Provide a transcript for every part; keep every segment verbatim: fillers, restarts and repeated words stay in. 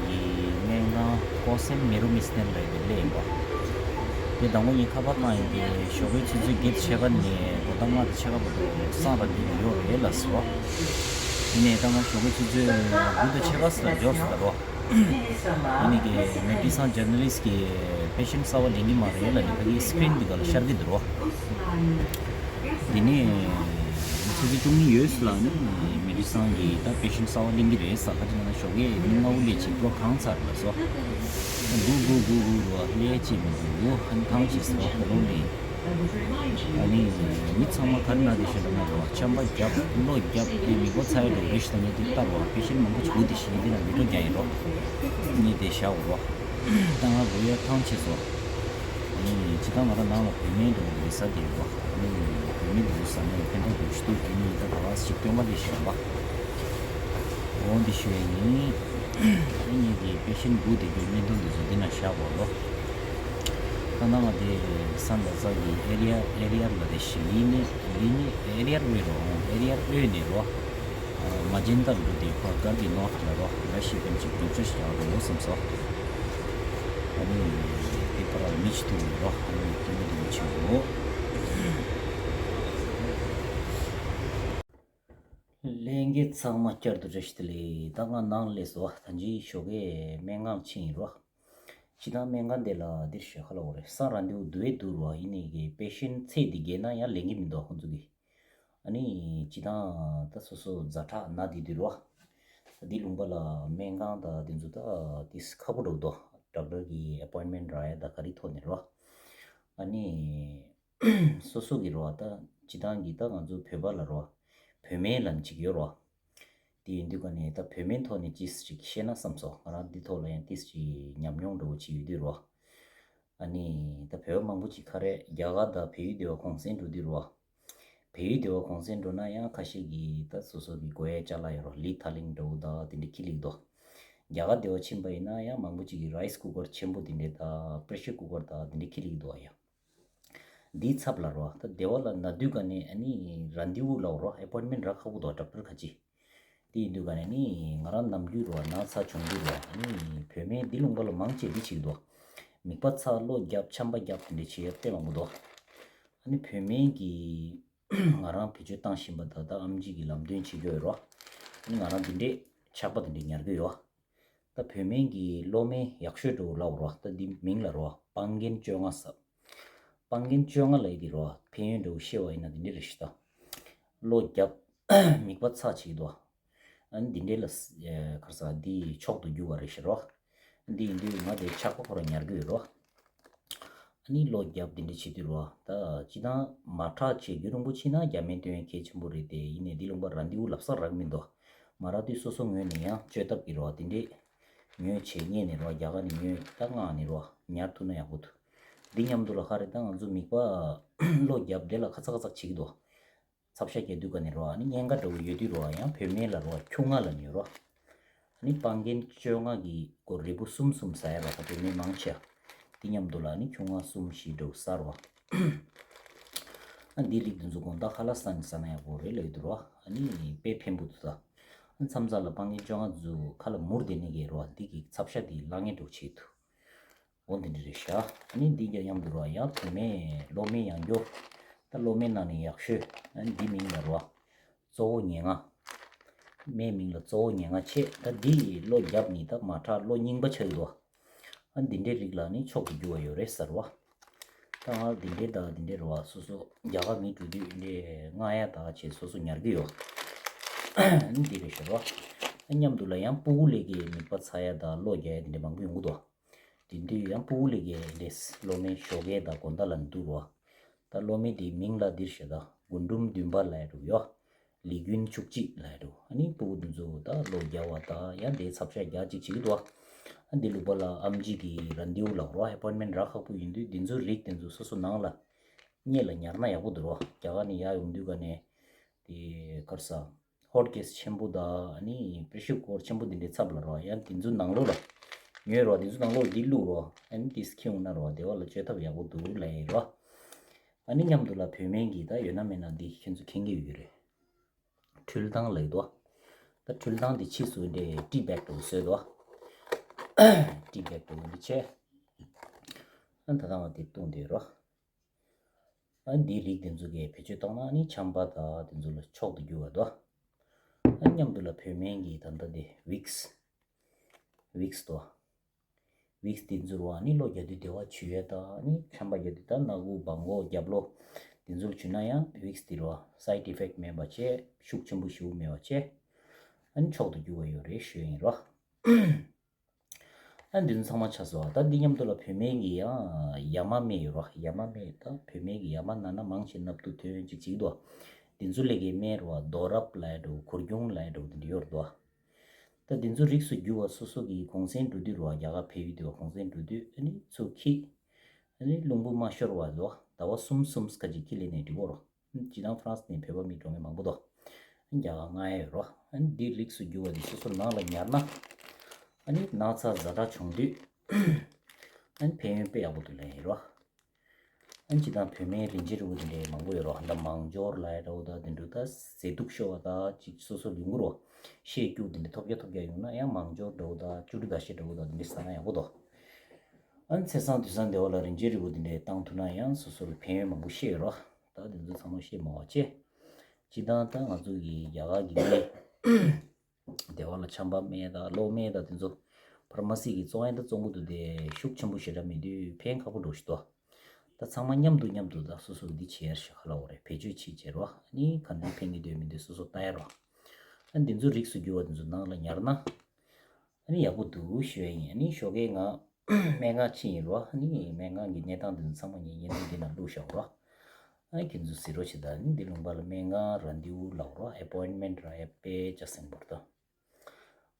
གི་སྨན་ཁང་ཀོ་སེམ་མེ་རུ་མི་སྟན་ལ་ཡོད་པའི་གླེ་ཡིན་པ། དེ་དང་པོ་ཉིད་ཁ་པར་བཏང་ཡིན་ཏེ་ཞོགས་པའི་ཆུ་ཚོད་བརྒྱད་ཕྱེད་ཀ་ནས་དགོང་དག་ལྔ་དང་ཕྱེད་ཀ་བར་དུ་སང་ར་འདི་ཡོད་རེད་ལ་སོ། ཡིན་ནའི་ད་ང་ཞོགས་པའི་ཆུ་ཚོད་དགུ་དང་ཕྱེད་ཀ་ཙམ་ལ་འབྱོར་སོང་ད་རོ། ཡིན་ནའི་གི་མེ་ཏི་སང་ཇར་ནལ་ལིསྟ་གི་པེ་ཤེན་གསར་པ་ལེན་གི་མ་རེད་ལ་ནི་ཕ་གི་སི་ཀི་རིན་འདི་ག་ལ་ཤར་གི་འདུག་རོ། དེ་ནས་ཆུ་ཚོད་བཅུ་གཉིས་ཡོལ་ལ་ནི་མེ་ཏི་སང་གི་ད་པེ་ཤེན་གསར་པ་གླེང་གི་རེད་ས། ཁ་ཅིག་ན་ཞོགས་ཀས་མི་ལྔ་དབུ་ལས་ཅིག་པོ་གང་ཚར་ལ་སོ། གུ་གུ་གུ་གུ་རོ་ལས་ཅིག་མི་འདུག་གུ་ཧན་གང་ཅིག་སོ་ཧ་ལོ་ནི། ཨ་ནི་མི་ཚང་མ་ག་རེ་ན་དེ་ཤོད་ན་རོ་ཆམ་པ་རྒྱབ་གློ་རྒྱབ་དེ་མི་གོ་ཚ་ཡ་འགྲོ་རེ་ཞིག་ད་ནི་དེ་ལྟ་རོ་པེ་ཤེན་མང་པོ་ཅིག་འུ་དེ་ཤི་ནི་དེ་ན་མི་འགྲོ་རྒྱ་ཡིན་རོ། ནི་དེ་ཤ་འོ་རོ། ད་ང་རོ་ཡ་ཐང་ཆེ་སོ། ཨ་ནི་ཇི་ལྟར་ང་རང་ནང་ལ་བུད་མེད་འགྲོ་གི་རེད་ས་དེ་རེད་བ། ཨ་ནི་བུད་མེད་འགྲོ་གི་ས་ནས་ཕན་ཐོགས་འགྲོ་ཞིག་ཏུ་དེ་ནི་ད་ག་བ་ཞིག་སྟོན་པ་ལས་ཤེས་བ། འོ་འདི་ཞུ་ཡ་ཡིན། ཨ་ནི་གི་པེ་ཤེན་དགུ་དེ་གི་བརྙན་ཐུང་འདི་ཚོ་འདི་ན་བཞག་གོ་ལོ། ད་ནང་ང་དེ་ས་འདི་ཚ་གི་ཨེ་རི་ཡ་ཨེ་རི་ཡ་ལ་དེ་ཞིག་ཡིན་ནི་ཡིན་ནི་ཨེ་རི་ཡ་བོད་རོ་ཨེ་རི་ཡ་བོད་ནས་རོ། མ་ཇེན་ཏ་འདུག་དེ་ཕར་གར་གི་ནོར་ཐ་རོ་ལ་ཤི་ཕན་ཅིག་སྒྲུབ་བྱ་ཞིག་ཡང་རོ་སམ་སོ། ཨ་ནི་དེ་པར་མི་ཆི་ཐུག་རོ་ཨ་ནི་དེ་མི་དེ་མི་ཆི་རོ། ལས་འགན་ཚང་མ་བསྐྱར་དུ་བཀྲ་ཤིས་བདེ་ལེགས། ད་ང་ནང་སླེབས་སོ། ད་ཅི་ཞོགས་ཀས་སྨན་ཁང་ཕྱིན་ཡིན་རོ། ཅི་ད་སྨན་ཁང་དེ་ལ་འདིར་ཞོགས་ཁ་ལ་འོ་རེད་ས་ར་འདི་འུ་དུ་བས་འདུག་རོ་ཡིན་ནི་གི་པེ་ཤེན་ཚེ་འདི་རྒྱལ་ན་ཡང་ལས་འགན་མི་འདུག་ཁོང་ཚོ་གི། ཨ་ནི་ཅི་དང་ད་སོ་སོ་ཛ་དྲག་ན་དེ་དུས་རོ། འདི་ལུང་པ་ལ་སྨན་ཁང་དང་དེ་ཚོ་ད་དེ་ཁག་པོ་འགྲོ་འདུག་ཌོག་ཊར་གི་ཨེ་པོའིན་མེན་རག་ཡ་ད་ག་རི་ཐོག་ནས་རོ། ཨ་ནི་སོ་སོ་གི་རོ་ད་ཅི་དང་གི་ད་ང་ཚོ་བོད་པ་ལ་རོ་བོད་སྨན་ལ་ཅིག་ཡོད་རོ། དེ་ཡིན་དུས་ཀ་ནས་ད་བོད་སྨན་ཐོག་ནས་ཅི་ཞིག་ཤེས་ན་བསམ་སོང་ང་རང་འདི་ཐོག་ལ་ཡང་ཏིས་ཅིག་ཉམས་མྱོང་འགྲོ་བོ་ཅིག་ཡོད་དུས་རོ། ཨ་ནི་ད་བོད་པ་མང་པོ་ཅིག་ཁ་རས་རྒྱ་གར་དང་བལ་ཡུལ་སྡེ་བ་གུང་སེང་འགྲོ་དུས་རོ། བལ་ཡུལ་སྡེ་བ་གུང་སེང་འགྲོ་ན་ཡང་ཁ་ཤས་ཀྱིས་ད་སོ་སོ་གི་དགོས་ཡ་ཅ་ལག་ཡོད་རོ་ལི་ཐ་ལིང་འགྲོ་ད་དེ་འདྲ་ཁྱི་ལིག་དོ། རྒྱ་གར་སྡེ་བ་ཕྱིན་པ་ཡིན་ན་ཡང་མང་པོ་ཅིག་གིས་རའི་སི་ཀུ་ཀར་ཆེན་པོ་དེ་འདྲ་ད་པྲེ་ཤར་ཀུ་ཀར་ད་དེ་འདྲ་ཁྱི་ལིག་དོ་ཡ། འདིའི་ཚབ་ལ་རོ་ད་སྡེ་བ་ལ་ན་དུས་ག་ནས་ཨ་ནི་ར་འདི་འུ་ལའོ་རོ་ཨེ་པོའིན་མེན་རག་ཁག་པོ་དོ་ཌོག་ཊར་ཁ་ཅིག་དེ་ཡིན་དུས་ག་ནས་ནི་ང་རང་ནམ་རྒྱུན་རོ་ན་ཚ་བྱུང་དུས་རོ་ནི་བོད་སྨན་འདི་ལུང་པ་ལ་མང་ཆེ་འདི་བྱེད་དོ། མིད་པ་ཚ་གློ་རྒྱབ་ཆམ་པ་རྒྱབ་དེ་འདྲ་བྱེད་ཡ་དཔེ་མང་པོ་དོ། ཨ་ནི་བོད་སྨན་གྱི་ང་རང་བེད་སྤྱོད་བཏང་བཞིན་པ་ད་ལྟ་ཨམ་ཆི་གི་ལམ་སྟོན་བྱེད་ཀྱི་ཡོད་རོ། ཨ་ནི་ང་རང་འདི་འདྲས་ཆག་པ་དེ་འདྲས་ཉར་གི་ཡོད། ད་བོད་སྨན་གྱི་གློ་སྨན་ཡག་ཤོས་འགྲོ་ལབ་རོ་ད་འདི་མིང་ལ་རོ་སྤང་རྒྱན་བཅོ་ལྔ་ཟབ། སྤང་རྒྱན་བཅོ་ལྔ་ལ་ཡི་དེ་རོ་ཕན་ཡོན་འགྲོ་ཤེས་བ་ཡིན་ན་འདི་འདྲས་རེད་ཤི་ད། གློ་རྒྱབ་མིད་པ་ཚ་བྱེད་དོ། ཨ་ནི་འདི་འདྲས་ལ་ཁར་ས་འདི་མཆོག་ཏུ་གྱུར་བ་རེད་ཤི་རོ། འདི་ཡིན་དུས་ང་དེ་ཆག་པ་ཁོ་རང་ཉར་གི་ཡོད་རོ། ཨ་ནི་གློ་རྒྱབ་འདི་འདྲ་བྱེད་དུས་རོ། ད་སྤྱི་བཏང་མ་ཁྲག་ཆེ་རྒྱུན་རིང་པོ་ཕྱིན་ན་རྒྱ་སྨན་སྟོན་གལ་ཆེན་པོ་རེད་དེ་ཡིན་ནའི་འདི་ལུང་པ་ར་འདི་འུ་ལབ་ས་རག་མི་འདུག་མ་རག་དུས་སོ་སོ་ངོས་ནས་ཡང་བཅོས་ཐབས་ཀྱི་རོ་འདི་འདྲས་ཉོས་བྱས་རྙེད་ནས་རོ་རྒྱ་གར་ནས་ཉོས་ད་མངགས་ནས་རོ་ཉར་ཐུབ་ན་ཡག་པོ་འདུག་འདི་མཉམ་དུ་ལ་ཧ་རེ་ད་ང་ཚོ་མིད་པ་གློ་རྒྱབ་དེ་ལ་ཁ་ཚ་ཁ་ཚ་བྱེད་ཀྱི་འདུག་ཚབ་ཤ་རྒྱག་དུས་ག་ནས་རོ་ཨ་ནི་གཉན་ཁ་འདྲ་བོ་ཡོད་དུས་རོ་ཡང་བོད་སྨན་ལ་རོ་ཁྱུང་ལྔ་ལ་ཉོས་རོ། ཨ་ནི་སྤང་རྒྱན་བཅོ་ལྔ་གི་སྒོར་རིལ་བུ་གསུམ་གསུམ་ཟ་ཡ་རོ་ད་བོད་སྨན་མང་ཆེ། འདི་མཉམ་དུ་ལ་ཨ་ནི་ཁྱུང་ལྔ་གསུམ་བཞི་འདྲ་བོ་ཟ་རོ། ཨ་འདི་རིགས་འདི་ཚོ་དགོང་དག་ཁ་ལག་ཟ་ནས་ཟ་ན་ཡག་པོ་རེད་ལབ་ཀྱི་འདུག་རོ། ཨ་ནི་དཔེ་ཕན་པོ་འདུག་ད། ཨ་མཚམས་མཚམས་ལ་སྤང་རྒྱན་བཅོ་ལྔ་ཚོ་ཁ་ལ་མུར་བསྡད་ནི་གི་རོ་འདི་གི་ཚབ་ཤ་འདི་བླ་ངན་འདྲ་བོ་བྱེད་འདུག་འོ་འདི་འདྲ་རེད་ཤག་ཨ་ནི་འདི་ག་མཉམ་དུ་རོ་ཡང་བུད་མེད་གློ་སྨན་ཡང་སྐྱོ། ད་གློ་སྨན་ནང་ནས་ཡག་ཤོས་ཨ་ནི་འདི་མིང་ལ་རོ། གཙོ་བོ་ཉེར་ལྔ། སྨན་མིང་ལ་གཙོ་བོ་ཉེར་ལྔ་བྱས་ད་འདི་གློ་རྒྱབ་ནི་ད་མ་ཁྲག་གློ་རྙིང་པ་ཆགས་ཀྱི་འདུག་ཨ་འདི་འདྲའི་རིགས་ལ་ནི་མཆོག་ཏུ་གྱུར་བ་ཡོད་རེད་ཟེར་བ། ད་ང་འདི་འདྲའི་ད་འདི་འདྲའི་རོ་བ་སོ་སོ་རྒྱ་གར་མི་འགྲོ་དུས་འདི་འདྲའི་མངགས་ཡ་ད་བྱས་སོ་སོ་ཉར་གི་ཡོད། ཨ་ནི་འདི་རེད་ཤག་རོ། ཨ་མཉམ་དུ་ལ་ཡང་ཕྲུ་གུ་ལས་ཀའི་མིད་པ་ཚ་ཡ་ད་གློ་རྒྱག་ཡ་འདི་འདྲ་མང་པོ་ཡོང་གི་འདུག་དེ་དུས་ཡང་ཕྲུ་གུ་ལས་ཀའི་ལས་གློ་སྨན་ཞོགས་ཀས་དང་དགོང་དག་ལ་འདུག་རོ། ད་གློ་སྨན་དེའི་མིང་ལ་འདིར་ཞེ་ད་རྒུན་འབྲུམ་བདུན་པ་ལབ་ཡ་འདུག་ཡོ། ལི་རྒྱུན་བཅུ་གཅིག་ལབ་ཡ་འདུག་ཨ་ནི་ཕྲུ་གུ་འདི་ཚོ་ད་གློ་རྒྱག་པ་ད་ཡང་དེའི་ཚབ་ཤ་རྒྱག་ཅིག་བྱེད་ཀྱི་འདུག་ཨ་འདི་ལུག་པ་ལ་ཨམ་ཆི་གི་རན་དེའུ་ལབ་རོ་ཨེ་པོའིན་མེན་རག་ཁག་པོ་ཡིན་དུས་འདི་ཚོའི་རིགས་དེ་ཚོ་སོ་སོ་ནང་ལ་སྔོན་ལ་ཉར་ན་ཡག་པོ་འདུག་རོ། རྒྱ་གར་ནས་ཡར་ཡོང་དུས་ག་ནས་དེ་ག་རེ་ཟ། ཧོཊ་ཀེ་སི་ཆེན་པོ་དང་ཨ་ནི་པྲེ་ཤར་ཀུ་ཀར་ཆེན་པོ་འདི་འདྲའི་ཚབ་ལ་རོ། ཡང་འདི་ཚོའི་ནང་ལོགས་ལ་ཉོས་རོ། འདི་ཚོའི་ནང་ལོགས་ལ་འདི་བླུགས་རོ། ཨ་ནི་ཏིས་ཁྱེར་ཡོང་ན་རོ་སྡེ་བ་ལ་བཅོས་ཐབས་ཡག་པོ་འདུག་ལབ་ཡིན་རོ། ཨ་ནི་མཉམ་དུ་ལ་བོད་སྨན་གྱི་ད་ཡོད་ན་མེད་ན་འདི་ཁྱེད་ཚོ་མཁྱེན་གྱི་ཡོད་རེད། འཕྲུལ་ཐང་ལབ་ཡོད་དོ། ད་འཕྲུལ་ཐང་འདི་ཕྱིས་སུ་འདྲའི་ཊི་བེག་འདྲ་བོ་བཟོས་དོ། ཊི་བེག་འདྲ་བོ་འདི་བྱས། ཨ་ད་ལྟ་ང་དེ་བཏུང་དེ་རོ། ཨ་འདིའི་རིགས་དེ་ཚོ་གིས་བེད་སྤྱོད་བཏང་ན་ནི་ཆམ་པ་དང་དེ་ཚོ་ལ་མཆོག་ཏུ་གྱུར་བ་དོ། ཨ་མཉམ་དུ་ལ་བོད་སྨན་གྱི་ད་ལྟ་དེ་ཝིགས། ཝིགས་དོ། ཝིགས་དེ་ཚོ་རུ་ཨ་ནི་གློ་རྒྱག་དུས་བདེ་བ་བྱུང་ཡས་དང་ཨ་ནི་ཆམ་པ་རྒྱག་དུས་ད་སྣ་ཁུག་སྦྲང་མགོ་རྒྱབ་ལོགས་དེ་ཚོ་ལ་བྱུགས་ན་ཡང་ཝིགས་དེ་རུ་སའིཌ་ཨི་ཕེག་མེད་པ་བྱས། ཤུགས་ཆེན་པོ་ཞེ་པོ་མེད་པ་བྱས། ཨ་ནི་མཆོག་ཏུ་གྱུར་བ་ཡོད་རེད་ཞུ་ཡིན་རོ། ཨ་འདི་ཚོ་ཚང་མ་ཆགས་སོང་། ད་འདི་མཉམ་དུ་ལ་བོད་སྨན་གྱི་ཡང་ཡ་མ་སྨན་ཡོད་རོ། ཡ་མ་སྨན། ད་བོད་སྨན་གྱི་ཡ་མ་ན་ན་མང་ཆེ་ནབ་ཏུ་ཐོན་ཅིག་ཅིག་དོ། འདི་ཚོ་ལས་ཀའི་སྨན་རོ། རྡོ་རབ་ལ་ཡ་འགྲོ། གུར་གུམ་ལ་ཡ་འགྲོ། འདི་འདྲ་ཡོད་རེད་དོ། ད་འདི་ཚོ་རིགས་སུ་གྱུར་བ་སོ་སོ་གི་གུང་སེང་འགྲོ་དུས་རོ། རྒྱ་གར་བལ་ཡུལ་དུ་གུང་སེང་འགྲོ་དུས་ཨ་ནི་ཚུར་འཁྱེར། ཨ་ནི་རླུང་བུ་མ་ཤོར་བ་རོ། ཟླ་བ་གསུམ་གསུམ་ཁ་ཅིག་འཁྱེར་ལེན་ནས་འགྲིག་གོ་རོ། སྤྱིར་བཏང་ཧྥ་རན་སི་ནས་བོད་པ་མི་འགྲོ་མཁན་མང་པོ་འདུག་རྒྱ་གར་མངགས་ཡས་ཡོད་རོ། ཨ་ནི་འདི་རིགས་སུ་གྱུར་བ་འདི་སོ་སོ་ནང་ལ་ཉར་ན། ཨ་ནི་ན་ཚ་ཛ་དྲག་བྱུང་དུས་ཨ་ནི་ཕན་ཡོན་དཔེ་ཡག་པོ་འདུག་ལབ་ཡས་ཡོད་རོ། ཨ་ནི་སྤྱིར་བཏང་བོད་སྨན་རིན་ཆེན་རིལ་བུ་འདི་འདྲའི་མང་པོ་ཡོད་རོ། ད་མང་སྦྱོར་ལབ་ཡས་འདྲ་བོ་དང་དེ་འདྲ། ད་ཟས་དུག་ཤོར་བ་དང་ཅིག་སོ་སོ་ལུས་འགུལ་རོ། ཤེད་སྐྱུག་དེ་འདྲ་ཐོལ་རྒྱག་ཐོལ་རྒྱག་ཡོང་ན་ཡང་མང་སྦྱོར་འདྲ་བོ་དང་བཅུ་དྲུག་ཟླ་ཤེད་འདྲ་བོ་དང་དེ་འདྲ་ཟ་ན་ཡག་པོ་འདུག་ཨ་ནི་ཚེ་སང་དུས་སང་བདེ་བ་ལ་རིན་ཆེན་རིལ་བུ་འདི་འདྲའི་བཏང་ཐུབ་ན་ཡང་སོ་སོ་ལ་ཕན་ཡོན་མང་པོ་ཤེས་ཡོད་རོ། ད་དེ་ཚོ་ཚང་མ་ཤེས་མ་བ་བྱས། སྤྱིར་བཏང་ད་ང་ཚོ་གི་རྒྱ་གར་གྱི་སྨན། བདེ་བ་ལ་ཆམ་པ་སྨན་དང་གློ་སྨན་དང་དེ་ཚོ་ཕར་མ་སི་གི་བཙོང་ཡས་ད་བཙོང་གི་འདུག་དེ་ཤུགས་ཆེན་པོ་ཞེ་དྲག་མེད་དུས་ཕན་ཁག་པོ་འགྲོ་ཞིག་འདུག་ད་ཚང་མ་མཉམ་དུ་མཉམ་དུ་ད་སོ་སོ་འདི་བྱེད་ཡ་ཞིག་ཧ་ལ་འོ་རེད། བེད་སྤྱོད་བྱེད་བྱེད་རོ། ཨ་ནི་ག་འདྲ་ཕན་གྱི་འདུག་མི་འདུག་སོ་སོ་ལྟ་ཡ་རོ། ཨ་ནི་འདི་ཚོ་རིགས་སུ་གྱུར་བ་འདི་ཚོ་ནང་ལ་ཉར་ན། ཨ་ནི་ཡག་པོ་འདུག་ཞུ་ཡ་ཡིན། ཨ་ནི་ཞོགས་ཀས་ང་སྨན་ཁང་ཕྱིན་ཡིན་རོ། ཨ་ནི་སྨན་ཁང་གི་གནས་སྟངས་འདི་ཚོ་ཚང་མ་ངས་བརྙན་ཐུང་འདི་ནང་བླུགས་བཞག་རོ། ཨ་ནི་ཁྱེད་ཚོ་གཟིགས་རོགས་བྱེད་དང་། ཨ་ནི་འདི་ལུང་པ་ལ་སྨན་ཁང་ར་འདི་འུ་ལབ་རོ། ཨེ་པོའིན་མེན་ཊི་ར་ཡ་དཔེ་ཅག་སེང་པོར་དང་།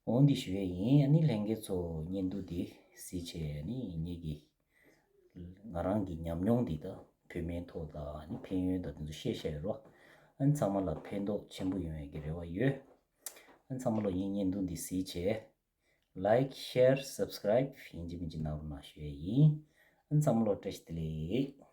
འོ་འདི་ཞུ་ཡས་ཡིན། ཨ་ནི་ལྷན་རྒྱས་ཚོ་བརྙན་ཐུང་འདི་གཟིགས་བྱས། ཨ་ནི་ངེད་ཀྱི་ང་རང་གི་ཉམས་མྱོང་འདི་དང་བོད་སྨན་ཐོག་དང་ཨ་ནི་ཕན་ཡོན་དང་དེ་ཚོ་བཤད་བཤད་རོ། ཨ་ནི་ཚང་མ་ལ་ཕན་ཐོགས་ཆེན་པོ་ཡོང་ཡས་ཀྱི་རེ་བ་ཡོད། ཨ་ནི་ཚང་མ་ལ་ངའི་བརྙན་ཐུང་འདི་གཟིགས་བྱས། ལའིཀ་ཤེར་སབ་སི་ཀ་རའིབ་ཡིན་གཅིག་མིན་གཅིག་གནང་རོགས་གནང་ཞུ་ཡས་ཡིན། ཨ་ནི་ཚང་མ་ལ་བཀྲ་ཤིས་བདེ་ལེགས།